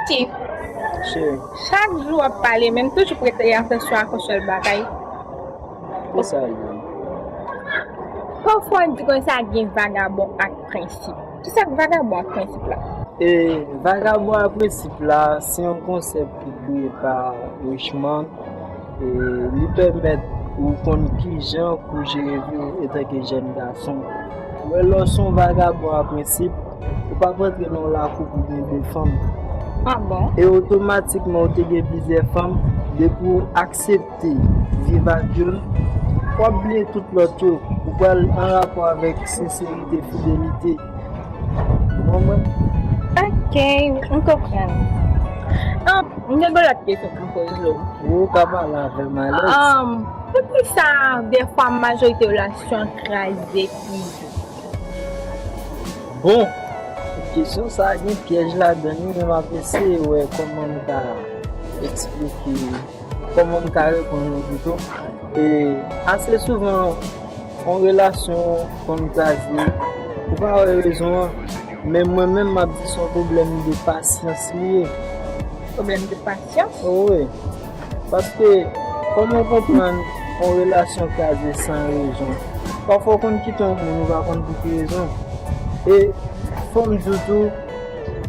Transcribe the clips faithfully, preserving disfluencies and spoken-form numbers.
Cheri, chak jou w ap pale, men m toujou prete atansyon ak yon sèl bagay. Ki sa l ye? Pafwa, n di konsa gen vagabon ak prensip. Kisa k vagabon ak prensip la? E vagabon ak prensip la, se yon konsèp ki kreye pa Richmond. E li pèmèt ou konn kijan pou jere vi w etanke jèn gason. Ou wè, lè w se yon vagabon a prensip, ou p ap rantre nan yon lakou pou gen de fanm. Ah bon? E otomatikman, ou te gen plizyè fanm, depi w aksepte viv ak youn, w ap bliye tout lòt yo. Ou pral an rapò avèk senserite, fidelite. Ou konprann? Ok, m konprann. Ah, m gen yon lòt kesyon pou m poze w. Ou ka pale avè m, Alex. Um, poukisa defwa majorite relasyon kraze toujou? Bon, kesyon sa a gen pyèj ladan li, men m ap eseye wè kòman m ka eksplike, kòman m ka reponn ou pito. E ase souvan, yon relasyon konn kraze, ou pa wè rezon an, men mwen menm, m ap di se yon pwoblèm de pasyans li ye. Pwoblèm de pasyans? Wi. Paske, kòman w konprann yon relasyon kraze san rezon? Pafwa, w konn kite yon moun, ou pa konn pou ki rezon. E fò m di w tou,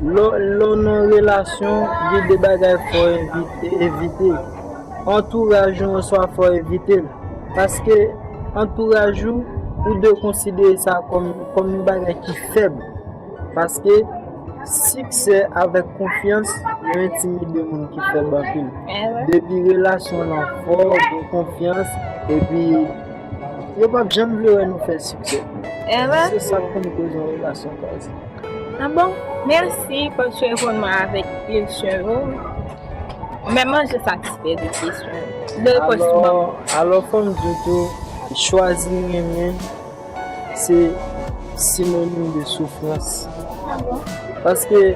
lè w, lè w nan relasyon, gen de bagay fò w evite, evite. Antouraj ou an swa fò w evite l. Paske antouraj ou, ou dwe konsidere sa kòm, kòm yon bagay ki fèb. Paske siksè avèk konfyans, yo entimide moun ki fèb anpil. Depi relasyon w lan fò, gen konfyans, epi yo p ap janm vle wè nou fè siksè. Se sa k konn koz yon relasyon kraze. Ah bon? Mèsi paske w reponn mwen avèk kesyon yo. Ou menm manje satisfè de kesyon. De repons mwen. Alò, alò, fò m di w tou, chwazi renmen, se sinonim de soufrans. Paske lè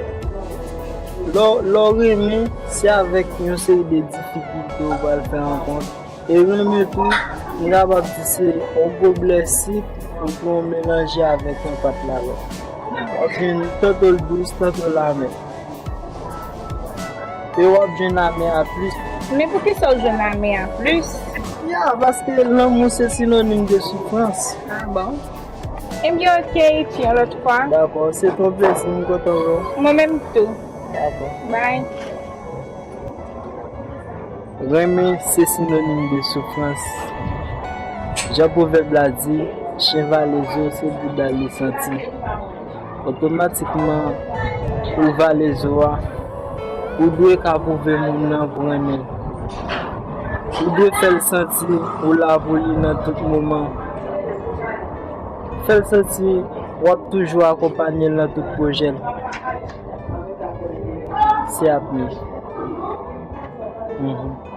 w, lè w renmen, se avèk yon seri de difikilte ou pral fè rankont. E renmen tou, m kapab di se yon goblè sik ou pran w melanje avèk yon pat lalòt. W ap jwenn tanto l dous, tanto l amè. E w ap jwenn amè a plis. Men poukisa w jwenn amè a plis? Ya, paske lanmou se sinonim de soufrans. Ah bon? Ebyen, ok, epi yon lòt fwa. Dakò, se te yon plezi, m kontan wè w. Mwen menm tou. Dakò. Bye. Renmen se sinonim de soufrans. Jan pwovèb la di, chen vale zo, se bouda li santi. Otomatikman, pou vale zo a, ou dwe ka pwouve moun nan pou renmen l. Ou dwe fè l santi ou la pou li nan tout moman. Fè l santi w ap toujou akonpanye l nan tout pwojè l. Se ap li. Mhm.